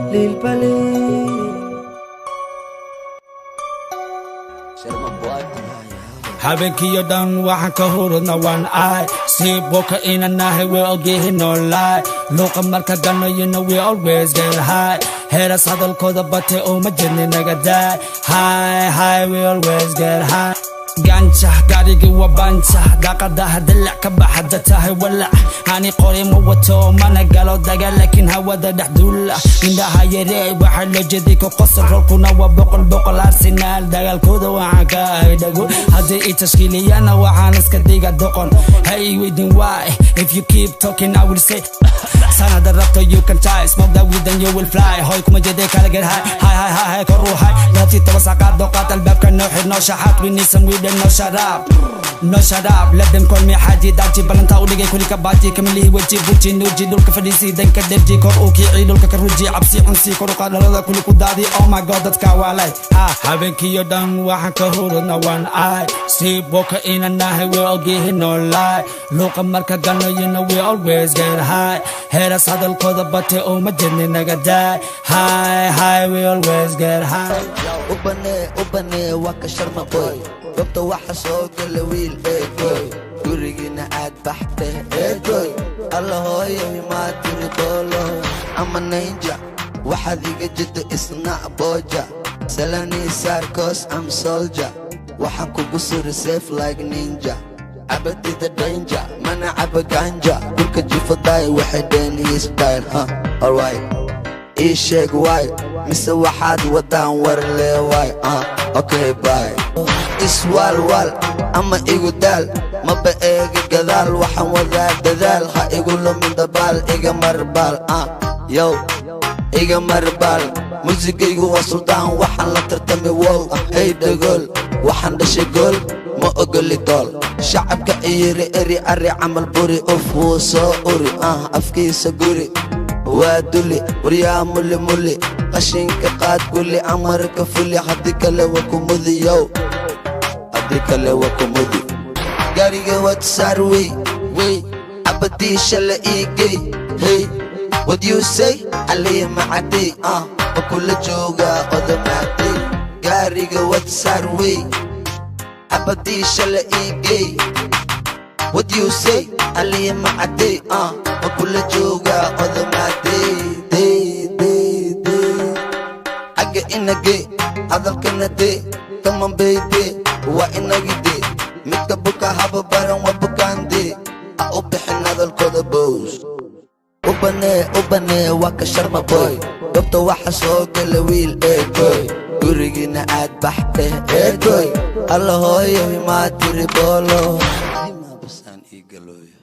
Lil Bali. Habeenkiyo dhan waxaan ka hurudna one eye. Sleepwalker inaan nahay way ogyihiin, no lie. Luuqa marka galno, you know we always get high. Heeras hadalkooda batay uma jirni, naga daay. High, high, we always get high. Ganja gaarigi waa banja, daaqadaha dilac ka bax hadda tahay walac. Ani qori ma wato, mana galo dagaal, laakiin hawada dhex duula. Indhaha yaree waxaa loo jeeday ku qosol, roolkuna waa 100 100. Arsenal dagaalkooda waxaan ka ahay dhago. Haddii i tashkiiliyana waxaan iska dhiga doqon. Hey, weydin why? If you keep talking, I will say sanada rabto. You can try smoke that weed and you will fly. Hoy kuma jeeday kala get high, high, high, high, high, kor u high. Laabtii 10 saqaad dooqaad, albaabka noo xir, noo shaxaad. We need some weed and no shut up, no shut up. Let them call me Xaaji Daaji. Ballantaa u dhigay kuli ka baaji, kamilihi weji buji nuuji, dhulka fadhiisi, danka dherji, kor u kici, dhulka ka ruji, cabsi cunsi, kor u qaad dhalada, kuli ku daadi. Oh my God, dadka waalay ah. Habeenkiyo dhan waxaan ka hurudna one eye. Sleepwalker inaan nahay way ogyihiin, no lie. Luuqa marka galno, you know we always get high. Heeras hadalkooda batay uma jirni, naga daay. High, high, we always get high. U banee, u banee, waa ka Sharma Boy. Goobta waxa soo gala wiil eegoy, gurigiina aad baxtay eegoy. Alla hooyo maa tiri boolo ama naynja, waxaad iga jiddo isna booja salani sarcos. I'm soldier, waxaan kugu suri safe like ninja. Cabadida danger, mana caba ganja. Dhulka jifaday waxay dheen style, huh? Alright, ii sheeg waay, mise waxaad wadaan war leewaay? Okay, bye. Iswaalwaal ama igu daal, maba eega gadaal, waxaan wadaa dadaal. Ha igu lumin dabaal, iga marbaal, yow, iga marbaal. Musigaygu waa suldaan, waxaan la tartamay wow. Hey dhagool, waxaan dhashay gool, ma ogoli dool. Shacabka iyiri eri ari camal buri uf wuu soo uri, afkiisa guri waa duli. Waryaa muli muli, qashinka qaad guli, amarka fuli, haddii kale waa ku mudiyow, haddii kale waa ku mudi. Gaariga wad saar wey wey, cabadii shala iigey. Hey, what you say? Caliya macadey, ma kula joogaa odamaadey? Gaariga wad saar wey, cabadii shala iigey. What you say? Caliya macadey, ma kula joogaa odamaadey? Dey dey dey, xagga inage, hadalkana dee, come on baby, waa inagide. Midka buka haba baran, waa bukaande. Ha u bixin hadalkooda bows. U banee, u banee, waa ka Sharma Boy. Goobta waxa soo gala wiil eegoy, gurigiina aad baxtay eegoy. Alla hooyo maa tiri boolo basaan ii galooyo.